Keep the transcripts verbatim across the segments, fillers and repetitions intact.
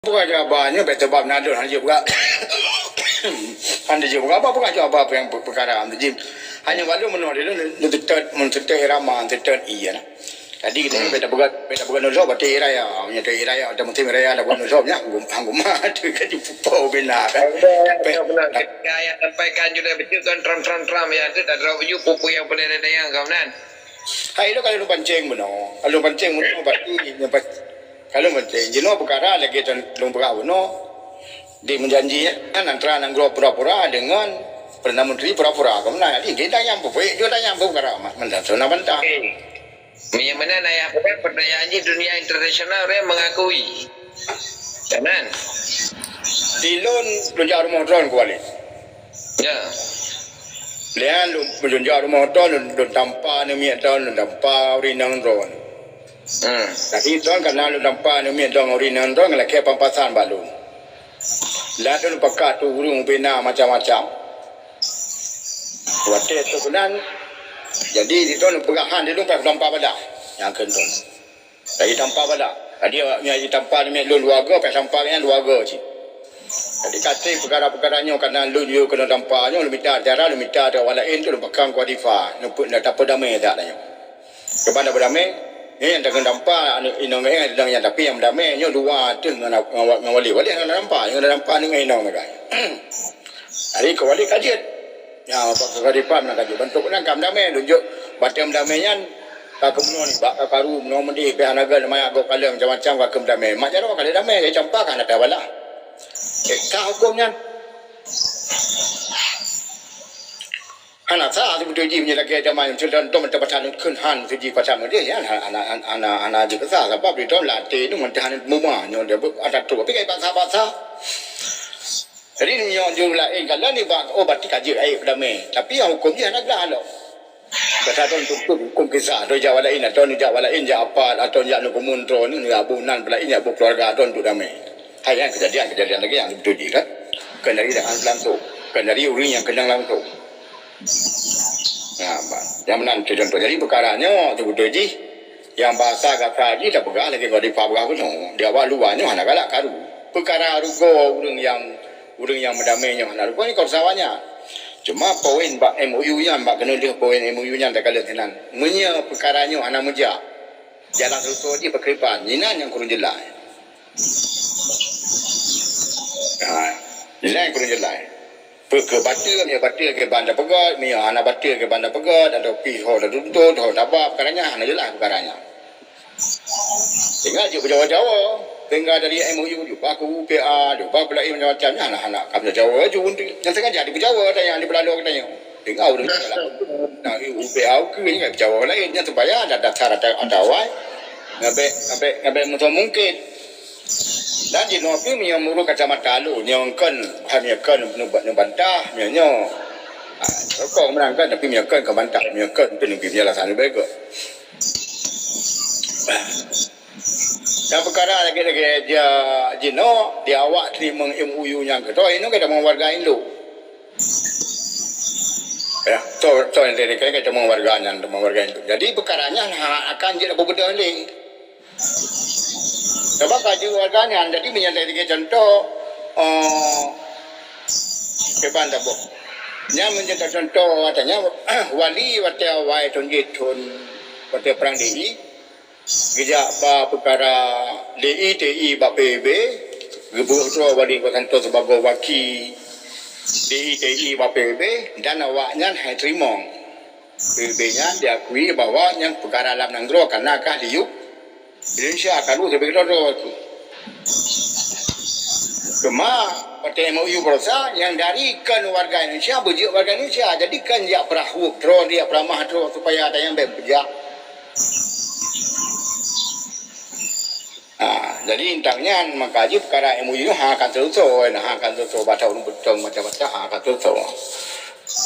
Bukan jawabannya, betul bab nadon hanya juga. Hanya juga apa bukan jawab apa yang perkara hanya jim. Hanya walau menurut dia, menurut irama, menurut iya lah. Jadi kita hmm. Beda bukan beda bukan nuzul berarti raya. Punya tu raya ada musim raya ada bukan nuzulnya. Anggum anggum mah tu kan pupau bina kan. Ada benar. Saya sampaikan juga betul kan tram tram tram ya tu tak ada ujuk pupu yang pernah ada yang kau nan. Hai lo kalau pancing benar. Kalau pancing benar berarti nyampai kalau pancing jenuh perkara lagi dan lung perkara benar. Di menjanji kan antara nanggroe pura-pura dengan Perdana Menteri pura-pura. Kau mana? Ini kita yang pupuk juga yang pupuk kara mah. Mentah sana mentah. Meunyoe meunan ayah peugah, peureulèe janji dunia internasional ureueng mengakui. Kan? Di lôn lôn jak rumoh droen ku Walid. Ya. Lian lôn lôn jak rumoh droen lôn, lôn tampa neumiet droen lôn tampa ureueng inong droen. Hmm. Tapi droen kana lôn tampa neumiet droen ureueng inong droen lakèe pampasan bak lôn. Ladôm pakat tu ureueng ubena macam-macam. Watèe tu keunan, jadi di droen peugah han di droen ka tampa badah. Nyang keu droen. Jadi tampa badah. Jadi awak nyan tampa ni lôn dua go, payah tampa nyan dua go cit. Jadi kata peukara-peukara nyoe kana lôn yue keuneuk tampa nyoe lôn mita acara lôn mita atra awak laén tu lôn pakang kuadifa. Neupeu na tapeudamé dak nyoe. Keubah na beudamé, nyoe nyang takheun tampa aneuk inong geuh inong nyang tapi nyang beudamé nyoe dua teuh ngon ngon ngon wali. Wali hana tampa, nyoe na tampa aneuk inong geuh. Hari keu wali ka jeuet. Nyan bak keu khalifah meunan ka jeuet. Bantuk meunan ka beudamé, tunjok batèe beudamé nyan ka keubunoe nibak ka karu, bunoe meudeh, pih hana gèt, manyak gob kaleng macam-macam ka keu beudamé. Mak jaroe ka lheueh damé, jadi tampa ka hana payah balah. Eh, ka hukôm nyan. Hana sah sibeutôi jih meunyoe lagèe jameun nyoe dan dom teupasan kheun han siji pasal meudeh nyan hana hana hana jeuet sah sabab di dalam latèe nyoe mantah hana muma nyoe dia ada tu tapi kai bangsa-bangsa. Jadi nyoe jeuet laén kalau ni bang oh berarti ka jeuet air damai tapi yang hukum jih hana glah lom. Kata tu untuk tu hukum kisah tu jawab lain atau ni jawab lain jawab apa atau jak nukumun tu ni abu nan pelain jak bu keluarga tu untuk damai. Hai kan kejadian-kejadian lagi yang betul jih kan. Kan dari dah langsung. Kan dari orang yang kenal langsung. Nah, ba- nyang meunan tu contoh. Jadi peukara nyoe teubeutôi jih nyang bahasa gata jih tapeugah lagèe ngon dipa peugah bunoe. Di awak luwa nyoe hana galak karu. Peukara rugoe ureueng nyang ureueng nyang meudamé nyoe hana rugoe nyoe keu sawa nyan. Cuma poin bak M O U nyan bak keuneulheueh poin M O U nyan takalon sinan. Meunyoe peukara nyoe hana meujak jalan seusoe jih peukriban, jinan nyang kureueng jeulaih. Ha, jinan nyang kureueng jeulaih. Peu keu bateue, meunyoe bateue keu ban tapeugöt, meunyoe hana bateue keu ban tapeugöt, atau pih ho tatuntut, ho taba, peukara nyan hana jeulaih peukara nyan. Ingat jeuet beujawa-jawa, tinggai dari M O U jubah keu U P A, jubah peulaén macam-macam nyan hana-hana ka beujawa-jawa ju nyang sengaja dibeujawa dan nyang dipeulalo geutanyoe. Tinggai ureueng dalam nah U P A ukeue ingat beujawa laén nyan supaya ada dasar atau atawai ngabek ngabek ngabek musoh mungkin. Dan jinoe pi meunyoe meurok kacamata lôn nyang kon hai meunyoe kon neubantah meunyoe nyoe. Rokok menang kan tapi meunyoe kon ka bantah meunyoe kon tu neubri penjelasan lebih baik. Dan peukara lagèe-lagèe dia jinoe di awak teurimong M O U nyang keudroe inoe ka tamong warga Indo. Ya, to to yang tadi kan tamong warga nyan tamong warga Indo. Jadi peukara nyan ha akan jeuet beubeudoh lé. Sebab ka jeuet warga nyan jadi meunyan tadi contoh eh Iban Daboh. Nyan meunyan contoh katanya wali watèe awai thon jih thon watèe perang D I Geujak ba peukara D I T I bak P B B, geubeuet droe Wali Wasanto sibagoe waki D I T I bak P B B dan awaknyan hai teurimong. P B B nyan diakui bahwa nyan peukara lam nanggroe kana kah diyueb Indonesia kalu sabe keudroe-droe tu. Teuma watèe M O U baroesa nyang dari kon warga Indonesia beujeuet warga Indonesia. Jadi kon jak peurahub droe, jak peuramah droe supaya ada nyang bèk beujak. Ha, jadi intang nyan maka jih peukara M O U ha akan teusoe, ha akan teusoe bak ureueng beutong macam-macam ha akan teusoe.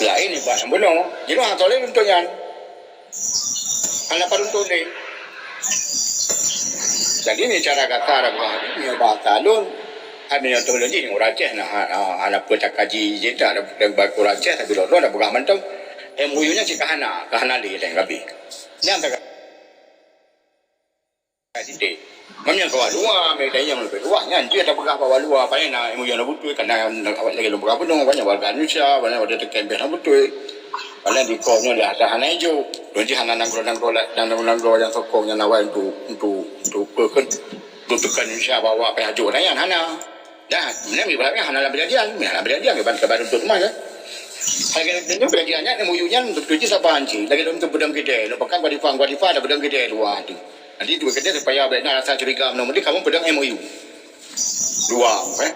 Laén nibak nyang bunoe, jinoe ha tolé untuk nyan. Hana padum tuléh. Jadi ni cara gata dah buat ni, ni bahasa lôn. Ada yang tulis ni orang Aceh nah, ha, ha, hana pun tak kaji je tak ada yang baku orang Aceh tapi lôn dah peugah mantong. M O U nya cit kahana, kahana lé dan rabi. Nyang tak Siti. Meunyoe ka luwa, meukaiyang leubeh luwa nyan, jeuet tapeugah bak luwa, paléng na ilmu nyang na beutôi, kana awak lagèe lôn peugah bunoe, banyak warga Indonesia, banyak warga teukém pih na beutôi. Paléng di kong nyoe dah, dah hana ijo. Lôn jih hana nanggroe-nanggroe la-, nanggroe-nanggroe nyang sokong nyang awai untuk, untuk, untuk peukon, untuk teukon Indonesia bahwa payah jok, na nyan hana. Dah, nyan ibaratnya hana lam perjanjian, hana lam perjanjian, kiban, kiban untuk teuma, kan? Lagèe lôn tunjuk perjanjian nyan, M O U nyan, beutôi jih saban cit. Lagèe lôn tunjuk peudong keudè, lôn peugah Khadifah, Khadifah ada peudong keudè luwa tu. Nanti tu keudè supaya bèk na rasa curiga meunyoe kamoe peudong M O U. Dua, eh.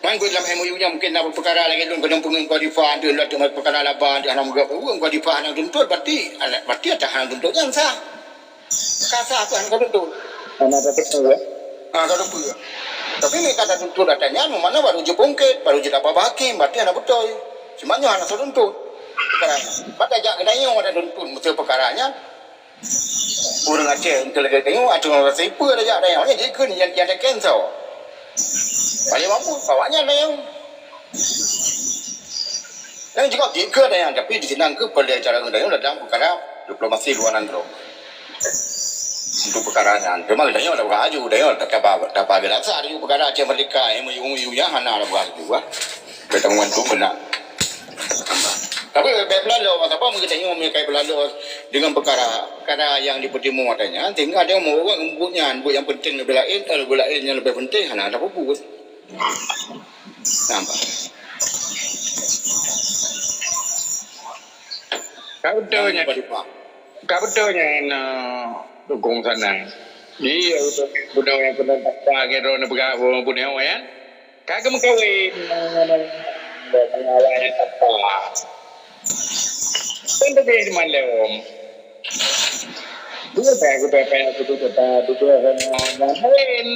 Man lam M O U nyan mungkin na peukara lagèe lôn keunong peungeut Khadifah, tu lôn peukara laba, tu hana meugeue, Khadifah hana tuntut, berarti, berarti ada hana tuntut nyan sah. Ka sah tu hana tuntut. Hana tuntut, ya. Ha, ka tuntut. Tapi mereka ada tuntut datang nyan, mana baru je bungkit, baru je dapat hakim, berarti hana beutôi. Cuma nyoe hana tuntut. Sekarang, pada jak geutanyoe ada tuntut, mesti peukara nyan. Ureueng Aceh, untuk lagèe tanyoe, ateueh rasa ipeue ada jak tanyoe, nyan jikheun yang, yang ada cancel. Paling mampu, awaknyan tanyoe. Nyan juga jikheun ada yang, tapi di sinan ke perlu cara tanyoe dalam peukara diplomasi luar nanggroe. Untuk peukara nyan. Cuma tanyoe dah buka aju, tanyoe tak apa, tak apa, tak apa, aju peukara Aceh Merdeka, M O U, M O U nyan hana dah buka aju, ah. Kita membantu benar. Tapi bèk beulalo, masa apa mungkin tanyoe meukai beulalo dengan peukara, peukara yang dipeutimu adanya, sehingga ada orang buet nyan, buet yang penting lebih lain, kalau buet lain yang lebih penting, hana ada puput. Nampak? Ka beutôi nyan. Nampak, Pak? Ka beutôi nyan, eh, dukung sana. Iya, beutôi. Bunoe nyang keuneuk tapa, keu droeneuh peugah, bunoe, ya. Ka geumeukawen ngon, ngon, ngon pengawai nyang tapa. Kan leubeh di malam. Dua saya aku payah-payah aku tu kata, dua orang yang lain.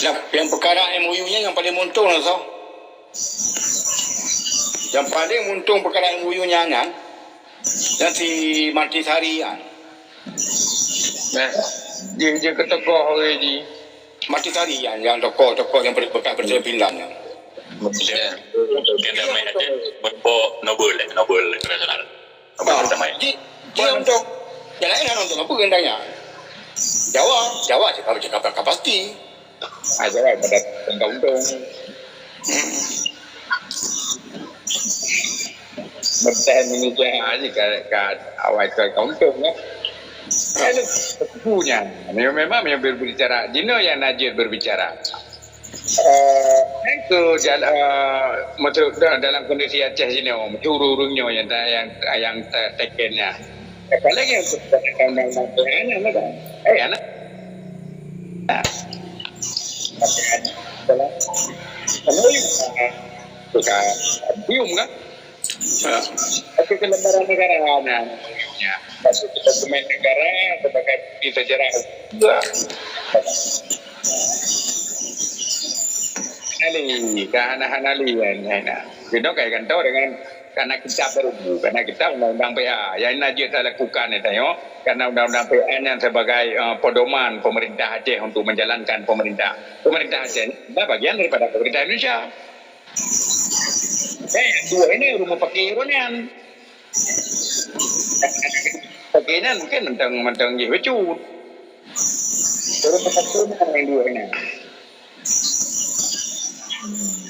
Nyang, nyang peukara M O U nyan nyang paleng meuuntông lah, soe? Nyang paleng meuuntông peukara M O U nyan, nyan, nyan si Martisari nyan. Nah, jih, jih keu tokoh orang jih. Martisari nyan, nyang tokoh-tokoh nyang bekas Presiden Finland nyan. Presiden. Presiden damai Aceh, Nobel, Nobel Internasional. Apa pertama ya? Di, dia untuk, yang lain kan untuk apa gendangnya? Jawa, Jawa cakap, cakap, cakap pasti. Ah, Jawa pada tentang untung. Bertahan Indonesia aja ka, ka awai ka untung ya. Kalau punya, memang yang berbicara, jino yang najib berbicara. Eh, itu jal-, eh, maksud da-, dalam kondisi Aceh sini, oh, mesti ureueng-ureueng nyoe yang ta-, yang, yang ta-, teken nyan. Apalagi untuk undang-undang P H N, kan? Eh, anak. Nah. P H N, itulah. Kemudian, eh, sudah diumumkan. Ya. Tapi kelembagaan negara, nah, ya. Masuk ke dokumen negara sebagai bukti sejarah. Ya. Hana lé, ka hana, hana lé, ya, ya, ya. Kena kai kantor dengan, karena kitab baru, karena kitab undang-undang P A. Yang najib talakukan itu, karena undang-undang P A yang sebagai, eh, pedoman pemerintah Aceh untuk menjalankan pemerintah. Pemerintah Aceh ini adalah bagian daripada pemerintah Indonesia. Eh, dua ini rumah pakai Ironian. Pakai ini mungkin mantong, mantong jih bacut. Rumah pakai Ironian yang dua ini.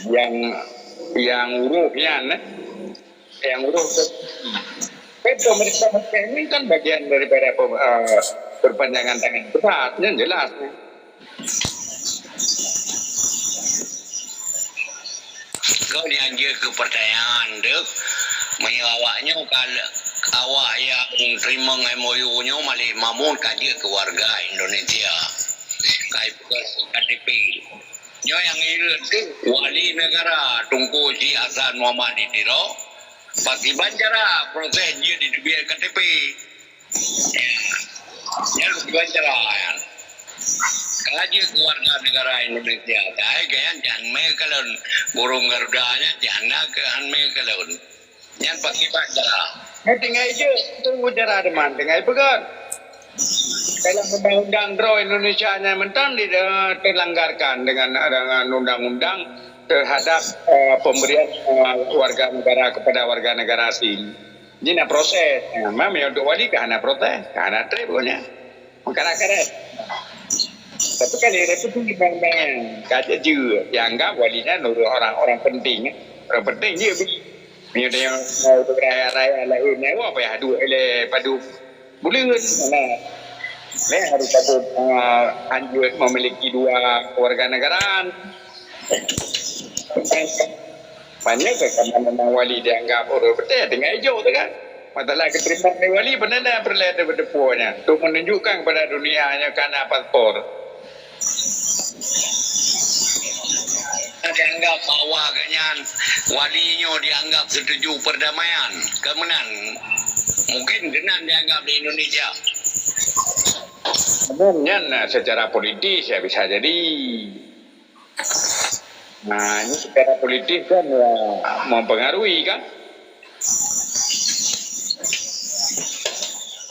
Yang, yang uruh nyan, eh. Yang uruh tu. Kan pemerintah Aceh ini kan bagian daripada pe-, eh, perpanjangan tangan pusat, yang jelas. Kau nyang jeuet keu pertanyaan tu, meunyoe awak nyoe ka le-, awak nyang teurimong M O U nyoe Malik Mahmud ka jeuet keu warga Indonesia. Ka ipeugah K T P. Nyoe nyang ireuet tu wali negara Teungku Syik Hasan Muhammad di Tiro, pakriban cara proses jeuet diteubiet K T P. Ya. Nyan pakriban cara nyan. Ka jeuet keu warga negara Indonesia, tai gaya jan mé kalon burung Garuda nyan jan na keu han mé kalon. Nyan pakriban cara. Nyan tinggai jeuet, tu cara teuma tinggai peugah. Dalam undang-undang droe Indonesia nyan mantong di, eh, terlanggarkan dengan, dengan undang-undang terhadap, eh, pemberian, eh, warga negara kepada warga negara asing. Jadi na proses. Ha, memang untuk wali ka hana proses, ka hana treb pokoknya. Mengkarat-karat. Tapi kan dia tu memang ka jeuet dianggap wali nyan orang-orang penting. Orang penting je. Meunyoe tanyong raya-raya laén nyan, wah payah duek ilée padub buleuen. Nah, lé harus padub, ah, anjeut memiliki dua kewarganegaraan. Banyak ke kamoe memang wali dianggap ureuëng beutôi tinggai ijok tu kan. Masalah keuteurimong lé wali beuna-beuna peureulée teupeue nyan untuk menunjukkan kepada dunia nyoe kana paspor. Dianggap bahwa geuhnyan wali nyoe dianggap setuju perdamaian. Keumeunang mungkin geuhnyan dianggap di Indonesia. Namun nyan, nah, secara politis ya bisa jadi. Nah, ini secara politis kan ya mempengaruhi kan.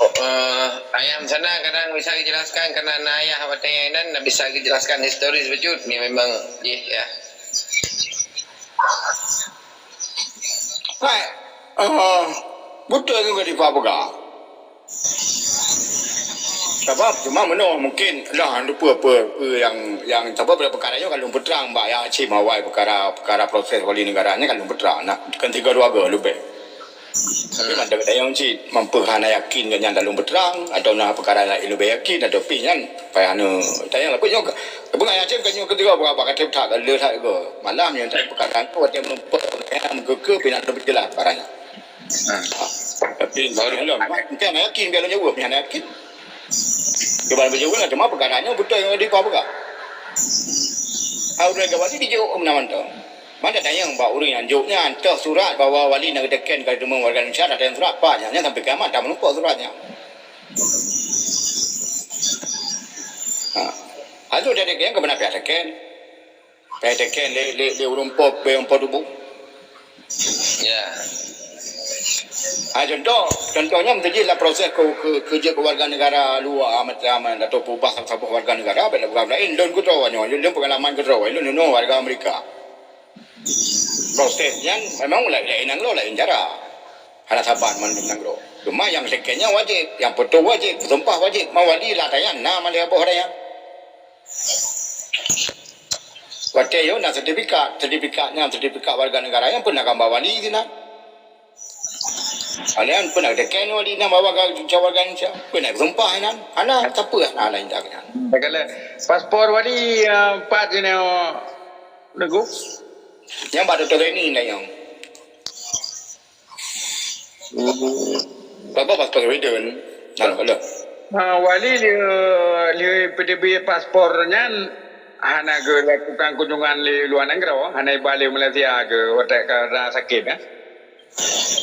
Oh, eh, ayah sana kadang bisa dijelaskan karena na ayah watée nyan bisa dijelaskan historis bacut ni memang jih ya. Hai, eh, betul ke di Papua? Sabab cuma meunoe mungkin lah lupa apa, apa yang yang sabab pada perkara nyoe kan lôn peutrang bak ya cit mawai perkara perkara proses wali negara nyan kan lôn peutrang nak kan tiga dua ga leubeh. Tapi mantap kita yang cit mampu hana yakin kan yang dalam peutrang atau na perkara lain lebih yakin atau pi nyan payah anu tanya lah nyoe. Tapi ngan yakin kan nyoe ketiga berapa kata tak le tak ga. Malah yang tak perkara tu ada menumpuk yang ke ke pina lebih jelas perkara nyan. Ha. Tapi baru lom. Mungkin hana yakin biar lôn jaweueb, hana yakin. Cuba lôn jaweueb lah, cuma perkara nyoe beutôi ngon di Papua. Au ureuëng wali dijok meunan mantong. Mana tanyong bak ureuëng nyang jok nyan, toh surat bahwa wali na geuteken ka teumeu warga Indonesia, na tanyong surat, pat nyan, nyan sampai kiamat dah menumpuk surat nyan. Ha. Aduh, dari kian ke mana pihak teken? Payah teken lé, lé, lé ureuëng po, lé ureuëng po tuboh. Ya. Ha, contoh, contohnya meuteujih lah proses ke, ke, ke jeuet ke warga negara luwa macam atau peubah saboh warga negara, beda bukan lain. Lôn keudroe nyoe, lôn pengalaman keudroe, lôn nyoe warga Amerika. Proses nyan memang lain, lain nanggroe, lain cara. Hana saban mandum nanggroe. Cuma yang teken nyan wajib, yang foto wajib, peusumpah wajib, mawali lah tanya, na malée boh daya. Watée nyoe na sertifikat, sertifikat nyan sertifikat warga negara nyang pernah gamba wali sinan. Kalian pernah teken wali na bahwa warga Indonesia, pernah sumpah inan. Hana, tapi hana lain dah kan. Segala paspor wali, ah, empat sini, oh, Teungku. Yang baru tu ini dah yang. Apa paspor Sweden? Nah, kalau. Ha, wali lé, lé P D B paspor nyan hana geulakukan kunjungan lé luar nanggroe, hana iba lé Malaysia ke, watée ka na sakét, eh?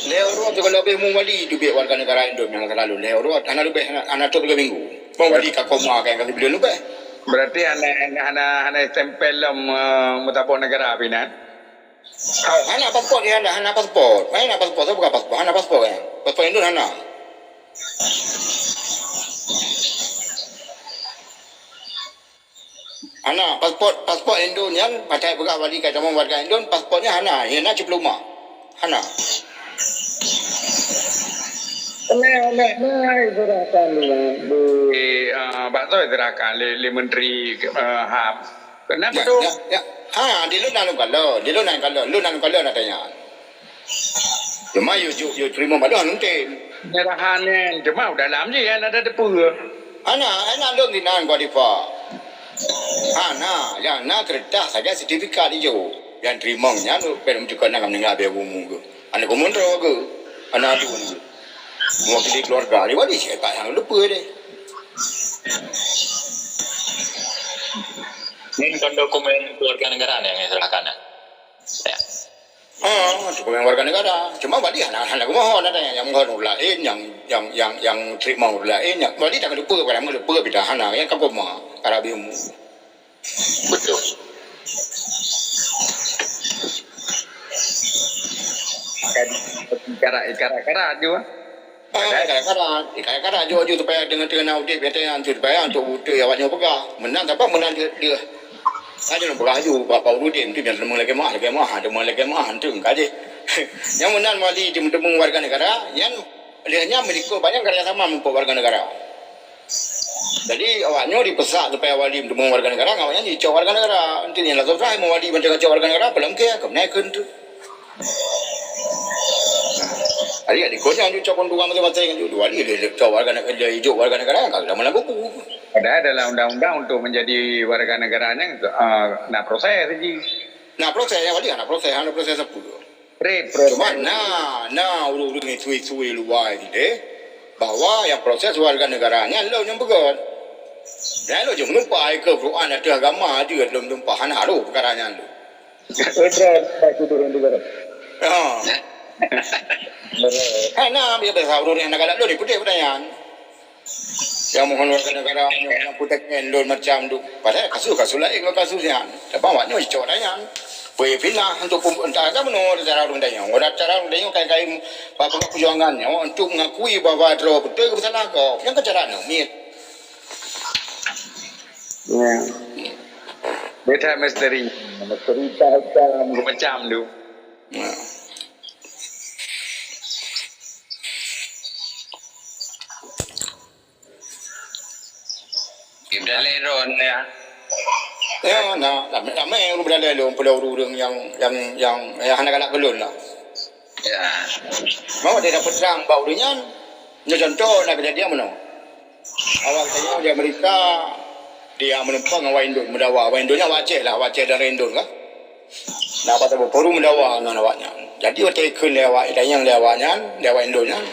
Lhée uroe tu kalau leubeh meuwali tu biek warga negara Indo nyang selalu lhée uroe hana leubeh hana, hana top tiga minggu. Meuwali ka koma kan ka sibuleuen leubeh. Berarti hana, hana, hana, hana stempel lom, eh, meutabok negara pih nyan? Hana paspor dia, hana, hana paspor. Hana paspor, saya bukan paspor, hana paspor ya. Paspor Indo hana. Hana, paspor, paspor Indo nyan, pakai peugah balik ka tamong warga Indo, paspor nyan hana, nyan na cuma luma. Hana. Oleh, oleh, nah, serahkan di, di, ah, Pak Toi serahkan lé, lé Menteri, ah, ham. Kenapa tu? Ya, ya. Ha, di lôn na lôn kalon, di lôn na lôn kalon, lôn na lôn kalon na tanya. Cuma yuk, yuk, yuk terima badoh nanti. Penyerahan ni, cuma udah dalam je kan ada depa. Hana, hana lôn di nan kau dipa. Hana, yang na kertas saja sertifikat ijo. Yang terima nya tu pen juga nak meninggal biar umur ke. Anak komandan ke. Anak adun ke. Mewakili keluarga. Di wali siapa yang lupa deh. Ini bukan dokumen keluarga negara yang diserahkan, ya? Ya. Ha, dokumen warga negara. Cuma badi hana, hana kumohon ada yang, yang mohon ureueng lain, yang, yang, yang, yang terima ureueng lain, yang badi tak lupa, barang lupa bida hana, yang ka koma, karabi umum. Betul. Kan, cara, cara, cara juga. Ah, kadang-kadang, kadang-kadang jok-jok supaya dengan tengah udip yang tengah tu supaya untuk betul awak nyoe peugah. Menang tapi menang dia, dia. Ada yang peugah ju bak Pak Urudin tu yang temen lagi mah, lagi mah, temen lagi mah tu kaji. Nyang meunan wali di meuteumé warga negara, nyan lheueh nyan meulikot banyak kerjasama meupok warga negara. Jadi awak nyoe dipesak supaya wali meuteumé warga negara, awak nyan jicok warga negara. Nanti nyan langsung terakhir wali macam cok warga negara, peulom ke, kemana ke tu? Jadi, jadi kau jangan cok dua masing-masing tu. Wali dia cok warga negara, dia hijau warga negara, kalau dah mana buku. Padahal dalam undang-undang untuk menjadi warga negara nyan, ah, na proses lagi. Na proses, ya, wali na proses, na proses apa? Pre-, pre-, Cuma na, na ureueng-ureueng isu-isu di luwa nyan deh, bahwa nyang proses warga negara nyan lôn nyang peugöt. Nyan lôn jeuet meunumpa ke Quran ateueh agama jeuet lôn meunumpa, hana harôh peukara nyan lôn. Betul, Pak Gubernur. Ha. Hana, biasa ureueng nyang galak lôn ikuti pertanyaan. Nyang mohon warga negara, nyang, nyang putéh nyan lôn macam tu. Padahal kasus-kasus laén ngon kasus nyan. Tapi awak nyoe cok dah nyan. Pue pinah untuk pem-, entah ada meunoe cara ureueng tanyoe. Udah cara ureueng tanyoe kai-kai apa perjuangan nyoe untuk mengakui bahwa droe beutôi ke salah kau. Nyang ke cara nyoe, miet. Ya. Beda misteri. Misteri tak macam tu. Ya. Ibrahim Ron, ya. Ya, na, ramé, ramé ureueng beudalai lôn, peue ureueng nyang, nyang, nyang, nyang hana galak keu lôn lah. Ya. Mau dia dapat terang bak ureueng nyan, nyoe contoh na kejadian meunoe. Awak tanyoe di Amerika, dia meunumpang awak Indon, meudawa awak Indon nyan awak Aceh lah, awak Aceh dan Indon kan. Na bak saboh forum meudawa ngon awak nyan. Jadi watèe ikheun lé awak, itanyong lé awak nyan, lé awak Indon nyan.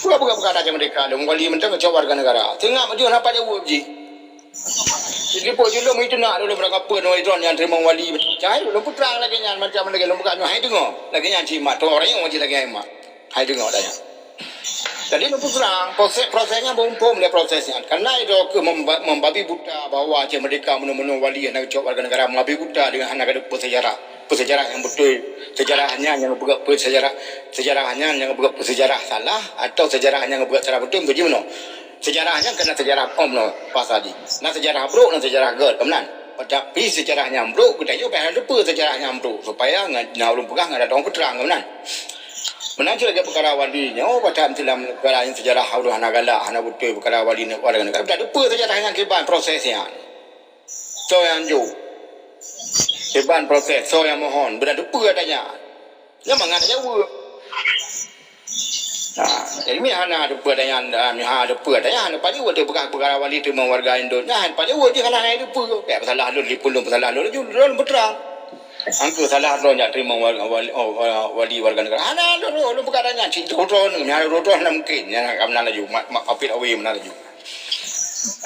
Peue-peue peukara macam merdeka lôn, wali mantong keucok warga negara. Teungoh maju na pada uep jih. Jadi po jih lôn itu nak lôn berangkat pun wali drone yang terima wali. Cai lôn putrang lagèe nyan macam lagèe lôn buka nyoe hai deungö. Lagèe nyan cit mak tu orang yang wajib lagèe hai mak. Hai deungö dah nyan. Jadi lôn putrang proses, prosesnya beumpom lé prosesnya. Karena itu ke memba-, membabi buta bahwa Aceh Merdeka meunoe-meunoe wali hana keucok warga negara, membabi buta dengan hana kada peusejarah. Peusejarah yang betul, sejarahnya yang bukan peusejarah, sejarahnya yang bukan peusejarah salah atau sejarahnya yang bukan cara betul, betul meunoe. Sejarah nyan keunan sejarah, oh, meunoe, pasal jih. Na sejarah brôk, na sejarah gèt, keunan. Tapi sejarah nyang brôk, geutanyoe payah leupeu sejarah nyang brôk, supaya ngon, na ureueng peugah ngon datang peutrang, keunan. Meunan cit lagèe peukara wali nyoe, padahai dalam peukara nyan sejarah ureueng hana galak, hana beutôi peukara wali nyoe, warga negara. Tapi leupeu sejarah nyan kiban proses nyan. Soe nyang jok? Kiban proses, soe nyang mohon? Beuda leupeu ata nyan. Nyan mangat jaweueb. Ha, jadi meuhana teupeu ata nyan, ha, meuhana teupeu ata nyan, hana pajoh watèe peugah peukara wali teurimong warga Indon. Nyan hana pajoh jih hana hai teupeu. Payah peusalah lôn, lipun lôn peusalah lôn, laju lôn peutrang. Angkeu salah droe jak teurimong wali, wali, oh, wali warga negara. Hana lôn, lôn peugah ata nyan, cit droe droe, meuhana droe droe hana mungken. Nyan ka meunan laju, mak, mak apit awe meunan laju.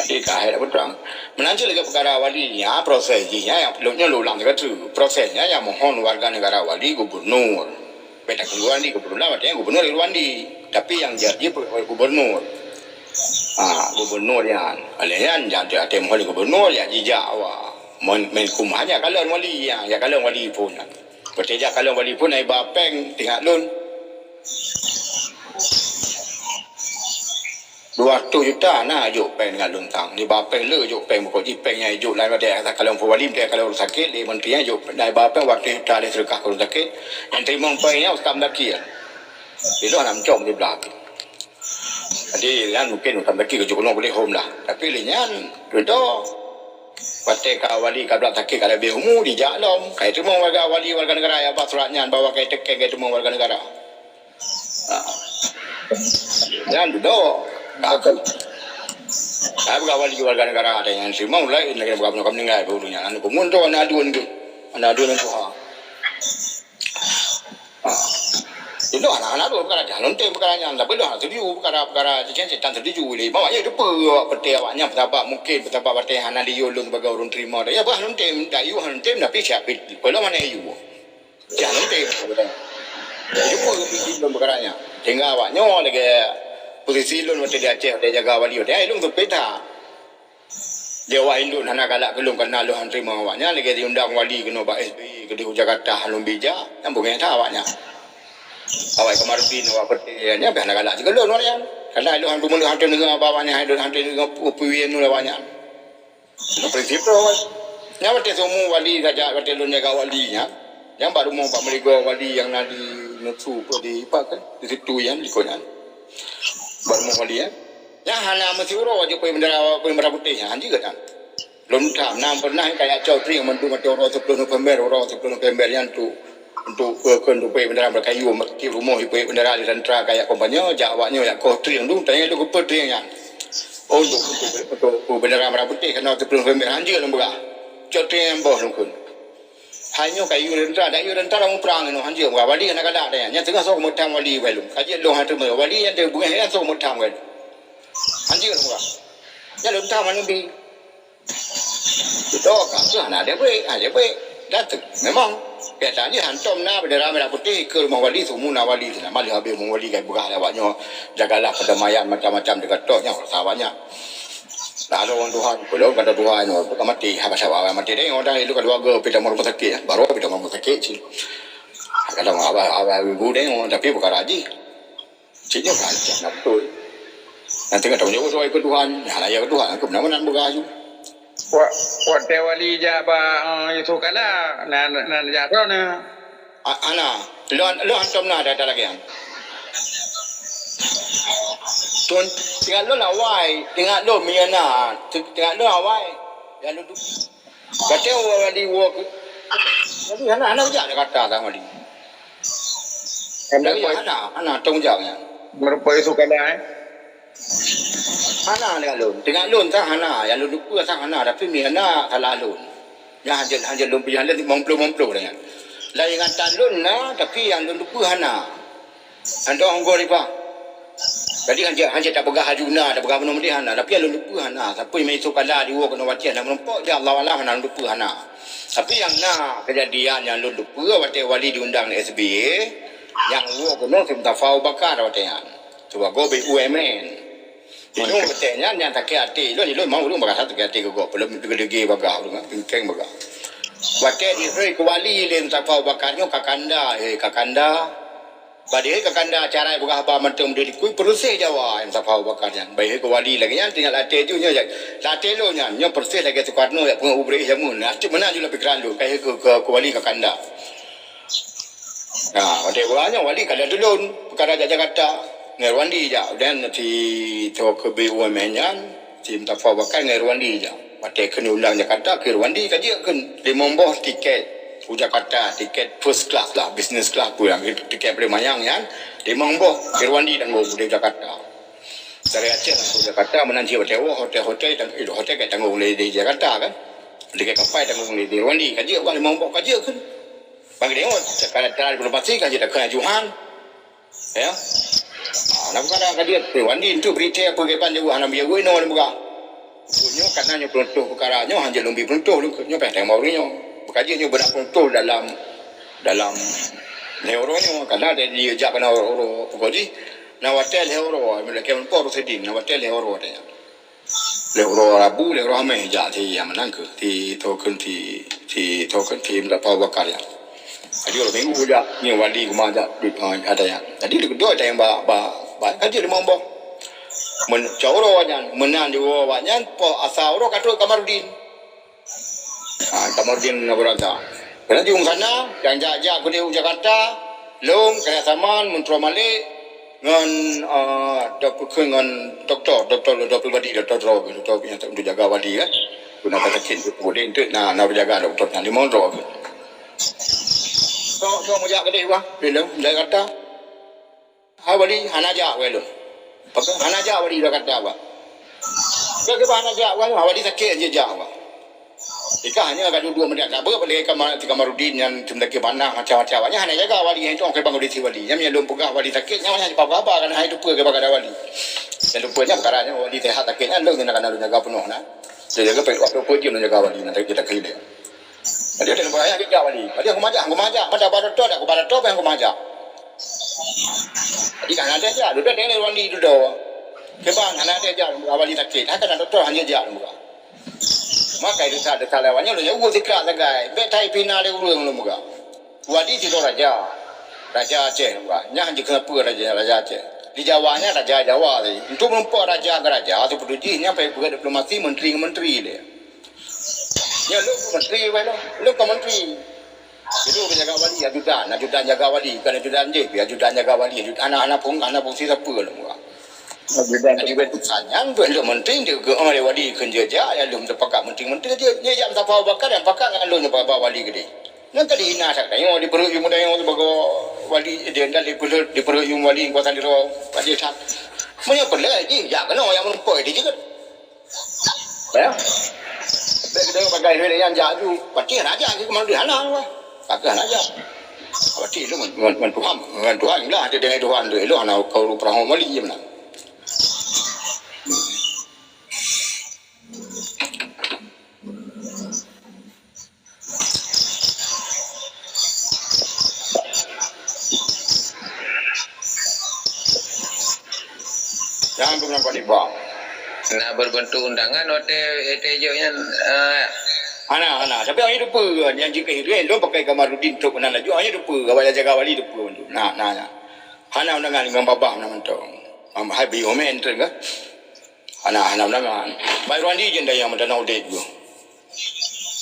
Jadi ka hai dak peutrang. Meunan cit lagèe peukara wali, nyan proses jih nyan nyang lôn nyoe lôn ulang sigoe teuk. Prosesnya nyang mohon warga negara wali gubernur. Beda gubernur Irwandi, gubernur lah, artinya gubernur Irwandi. Tapi nyang jadi gubernur. Ha, gubernur nyan. Oleh nyan, jadi até mohon gubernur, ya jijak awak. Mon-, Menkumham nyan kalon wali, ya, ya kalon wali pun. Beutijak kalon wali pun, ai ba péng, teuingat lôn. Dua ratus juta na jok péng ngon lôn tang. Di ba péng le jok péng, pokok jih péng nyang jok laén watèe ata kalon peuwali, watèe kalon ureueng sakét, di menteri nyang jok péng, na ba péng dua ratus juta lé seudeukah keu ureueng sakét. Nyang teurimong péng nyan Ustaz Muzakir. Di lôn hana meucok di blah. Jadi nyan mungken Ustaz Muzakir geujok keunoe boleh hom lah. Tapi lé nyan, beutôi. Watèe ka wali ka brat sakét ka leubeh umu, dijak lom. Ka teurimong warga wali, warga negara nyang ba surat nyan bahwa ka teuken ka teurimong warga negara. Ha. Nyan dudoe. Ka aku. Ka bukan wali warga negara ada nyang terima mulai negara bukan bukan meninggal dulu nyan. Anu kumun tu anak adun tu. Anak adun tu ha. Ha. Itu anak-anak tu perkara dah lonte perkara nyan. Tapi dah setuju perkara-perkara tu kan setan setuju dia. Bawa je depa peti awak nyan pejabat mungkin pejabat batai hana liur lun sebagai orang terima. Ya bah lonte dah you lonte tapi siap. Kalau mana you? Cah lôn tem. Jumpa ke piti lôn peukara nyan. Tinggai awak nyoe lagèe posisi lôn watèe di Aceh, watèe jaga wali, watèe ai lôn seupeta. Di awak indon hana galak keu lôn, karena lôn han teurimong awak nyan, lagèe diundang wali keunoe bak S B Y keudéh u Jakarta, lôn bija, nyang beungèh that awak nyan. Awak Kamarudin, awak Peuté nyan, pih hana galak sigoe lôn awak nyan. Karena lôn han teumeung, han teudeungoe bak awak nyan, han teudeungoe peue-peue awak nyan. Lôn prinsip droe. Nyan watèe seumu wali saja, watèe lôn jaga wali nyan. Nyang bak rumoh bak meuligoe wali nyang na di Neutsu, di pat kan? Di situ nyan, di keu nyan. Bak rumoh wali nyan. Nyan hana meusiuroe jeuet peuék bendera, peuék bendera putéh nyan, hanjeuet nyan. Lôn tham, na pernah kajak cok trieng mandum ateueh uroe siplôh November, uroe siplôh November nyan tu, untuk, eh, keu untuk peuék bendera bak kayu, tiep rumoh peuék bendera di tentara kajak kampanye, jak awak nyoe jak koh trieng tu, tanyong lôn keupeue trieng nyan. Oh, untuk, untuk, untuk, untuk bendera merah putih keunoe siplôh November, hanjeuet lôn peugah. Cok trieng nyan boh lôn kheun. Hai nyoe kayue tentara, dak yue tentara muprang nyoe, hanjeuet muprang. Wali hana galak deh. Nyan teungoh soe meutam wali wai lôn. Ka jeuet lôn hana teuma. Wali nyan teuh beungéh nyan soe meutam wai lôn. Hanjeuet muprang. Nyan lôn tam hana bi. Beutôi ka tu hana ada baik, hana baik. Dan tu memang biasa ni hantom na bendera merah putih ke rumah wali, semua na wali tu na. Malah habis rumah wali kai peugah lé awak nyoe, jagalah perdamaian macam-macam dekat tok nyoe, sahabat nyan. Lalu orang Tuhan, kalau kata Tuhan, oh, bukan mati, habis awak mati deh, orang itu keluarga pindah rumah sakit, baru pindah rumah sakit sih. Kadang abah, abah ibu deh, tapi bukan raji. Cik nyoe kan, cak nak betul. Nanti kata nyoe soal ke Tuhan, ya lah ya ke Tuhan, aku benar-benar beraju. Wak, wak tewali jak ba, eh, Yusuf Kala, nan, nan jak tu na. A-, ana, lôn, lôn hantom na data lagi an. Tun, tinggal lôn awai, tinggal lôn miyana, tinggal lôn awai. Ya lôn tu. Kata orang di wok. Jadi hana, hana ujak Jakarta sama di. Jadi hana, hana tong jak nya. Merupai tu kena eh. Hana dengan lôn. Dengan lôn tak hana, yang lôn lupa tak hana, tapi miyana salah lôn. Yang hanjil, hanjil lôn pijak lôn memplu-memplu dengan. Lain ingatan lôn na, tapi yang lôn lupa hana. Hantu Anggô Ribah. Jadi hanya hanya tak peugah haju na, tak peugah bunoe meudeh hana, tapi lôn lupa hana. Sampai meuisu kala diwoe keunoe watèe na meurumpok, ya Allah Allah hana lôn lupa hana. Tapi nyang na kejadian nyang lôn lupa watèe wali diundang lé S B Y, nyang woe keunoe si Mustafa Abu Bakar watèe nyan. Sibagoe B U M N. Di lôn watèe nyan nyang sakét até lôn, di lôn mau lôn merasa sakét até keu gob, lôn dege-dege bagah lôn, pingkeng bagah. Watèe dihôi keu wali lé Mustafa Abu Bakar nyoe Kakanda, eh Kakanda. Bak dihôi Kakanda acara peugah haba mantong dikui peureuséh Jawa nyang Mustafa Abu Bakar nyan. Bak dihôi keu wali lagèe nyan tinggai até ju nyoe, até lôn nyan, nyoe peureuséh lagèe Sukarno jak peungeut ubri jameun. Cit meunan ju lam pikeran lôn, ka dihôi keu, keu, keu wali Kakanda. Nah, watèe peugah nyoe wali ka lheueh tulôn, peukara jak Jakarta. Ngon Irwandi jak, dan si toh keu B U M N nyan, si Mustafa Abu Bakar ngon Irwandi jak. Watèe kheun undang Jakarta, keu Irwandi ka jeuet kheun limong boh tiket u Jakarta, tiket first class lah, business class peue nyang tiket paléng manyang nyan, limong boh Irwandi tanggong u Jakarta. Dari Aceh langsung Jakarta, meunan cit watèe woe hotel-hotel, tang-, eh, hotel ka tanggong lé di Jakarta kan. Tiket kapai tanggong lé di Irwandi, ka jeuet bah limong boh ka jeuet kheun. Bagi tengok, sekarang diplomasi kan jeuet takheun ajuhan. Ya. Ah, na peukara ka jeuet, eh, Wandi enteuk berita peue kiban jaweueb hana jaweueb inoe lôn peugah. Nyoe kana nyoe peuruntoh peukara nyoe hanjeuet lôn bi peuruntoh lôn nyoe payah teurimong ureueng nyoe. Meukaji nyoe beudak peuruntoh dalam, dalam lhèe uroe nyoe kana dari jak kana uroe pukul jih. Na watèe lhèe uroe, meulakèe meupo Rosidin, na watèe lhèe uroe watèe nyan. Lheuh uroe Rabu, lheuh uroe Hamèh jak si nyang meunan keuh, si toh kheun si, si toh kheun si Mustafa Abu Bakar nyan. Jadi uroe Minggu jak, nyoe wali keumah jak, eh, ada nyan. Jadi leukeudua ada nyang ba, ba, ba, ka jeuet limong boh. Meunan cot uroe awaknyan, meunan diwoe awaknyan, poh asa uroe ka trok Kamarudin. Ha, Kamarudin Abu Razak. Keunan di sana, nyang jak-jak keudeh u Jakarta, lôn, Keunan Saman, Muntroe Malik, ngon, eh, dok-, ngon doktor, doktor, doktor pribadi, doktor droe, doktor nyang untuk jaga wali kan. Guna sakit, boleh untuk na, na jaga doktor nyan, limong droe. Sok, sok meujak keudeh bah, di lôn, Jakarta. Hai wali, hana jak wai lôn. Pakon hana jak wali Jakarta bah. Keu, keu bah hana jak wai, wali sakét jih jak bah. Ika hanya ka dudoe meudak sabe pada Kamar-, si Kamarudin nyan, si Muzakir Manaf, macam-macam. Awaknyan hana jaga wali, nyan tu orang keu bang kondisi wali. Nyan meunyo lôn peugah wali sakét, nyan hana jipeuhaba, kan hai tupeue keu bang ada wali. Nyan tupeue nyan peukara nyan wali sehat sakét nyan, lôn nyan kana lôn jaga peunoh na. Lôn jaga peunoh, lôn jaga wali, nanti kita keu dia. Jadi ada orang yang jaga wali. Ada aku majak, aku majak. Pada baru tu ada, aku baru tu yang aku majak. Jadi kan ada aja, duduk dengan wali duduk. Keu bang, hana ada aja, wali sakét. Haka na doktor hanya jak muka. Maka itu tak ada salah awaknyan, lôn nyan uroe sikak sagai. Bèk tai pina lé ureueng lôn peugah. Wali sidroe raja. Raja Aceh lôn peugah. Nyan jeuet keupeue raja, raja Aceh. Di Jawa nyan raja Jawa tadi. Untuk meureumpok raja ngon raja, seubeutôi jih nyan payah peugah diplomasi menteri ngon menteri lé. Nyan lôn menteri wai lôn. Lôn kon menteri. Itu penjaga wali, ajudan, ajudan jaga wali, bukan ajudan je, ajudan jaga wali, ajudan anak-anak pun, anak fungsi siapa lah. Ajudan. Jadi, utusan nyan, untuk menteri, dia ke, oh, wali kerja je, ya, belum terpakat menteri-menteri je. Ni jam siapa bakal yang pakat, ngan lôn nyoe ba wali gede. Nang kali ina sak tanyoe, di perut yum tanyoe sebagai wali, dia dah di perut, di perut yum wali, kuasa diri, pada sak. Meunyoe perlu, jadi, ya, kena yang menumpuk, dia juga. Ya. Bèk kita pakai duit yang jak tu, pasti raja ke kemana hana lah. Takkan raja. Pasti itu ngan, ngan, ngan Tuhan, ngan Tuhan lah, dia dengan Tuhan tu. Itu anak kau perahu mali je mana. Jangan tu nampak ni bang. Nak berbentuk undangan hotel, hotel jok nyan, eh. Hana, hana. Tapi awak ni lupa kan, yang jika hidup, lo pakai Kamarudin tu pernah laju, awak ni lupa, awak jaga wali lupa tu. Nah, nah, nah. Hana undangan dengan babah nak mentong. Hai bi omen tu kan. Hana, hana undangan. Bai Rwandi je dah yang mentana udep tu.